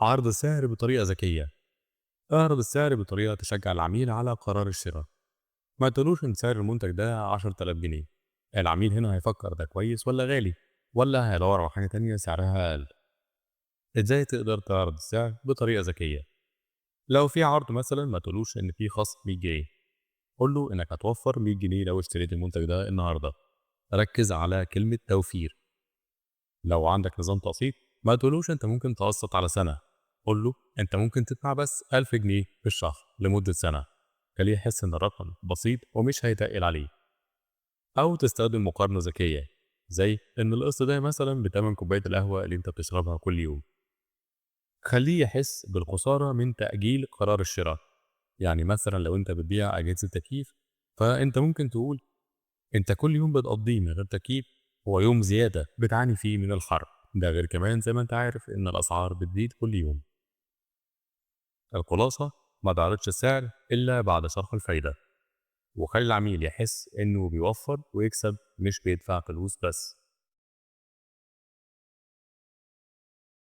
عرض السعر بطريقة ذكية. اعرض السعر بطريقة تشجع العميل على قرار الشراء. ما تقولوش إن سعر المنتج ده 10,000 جنيه، العميل هنا هيفكر ده كويس ولا غالي، ولا هيدور على حاجة تانية سعرها أقل. إزاي تقدر تعرض السعر بطريقة ذكية؟ لو في عرض مثلا ما تقولوش إن في خصم 100 جنيه، قول له إنك هتوفر 100 جنيه لو اشتريت المنتج ده النهاردة. ركز على كلمة توفير. لو عندك نظام تقسيط ما تقولوش أنت ممكن تقسط على سنة، قول له أنت ممكن تدفع بس 1000 جنيه في الشهر لمدة سنة. خليه يحس إن الرقم بسيط ومش هيتقل عليه. أو تستخدم مقارنة ذكية، زي إن القسط ده مثلا بتمن كوباية القهوة اللي أنت بتشربها كل يوم. خليه يحس بالخسارة من تأجيل قرار الشراء. يعني مثلا لو أنت بتبيع أجهزة تكييف، فأنت ممكن تقول أنت كل يوم بتقضيه من غير تكييف هو يوم زيادة بتعاني فيه من الحر، ده غير كمان زي ما أنت عارف إن الأسعار بتزيد كل يوم. الخلاصة، ما تعرضش السعر إلا بعد شرح الفايدة، وخلي العميل يحس إنه بيوفر ويكسب مش بيدفع فلوس بس.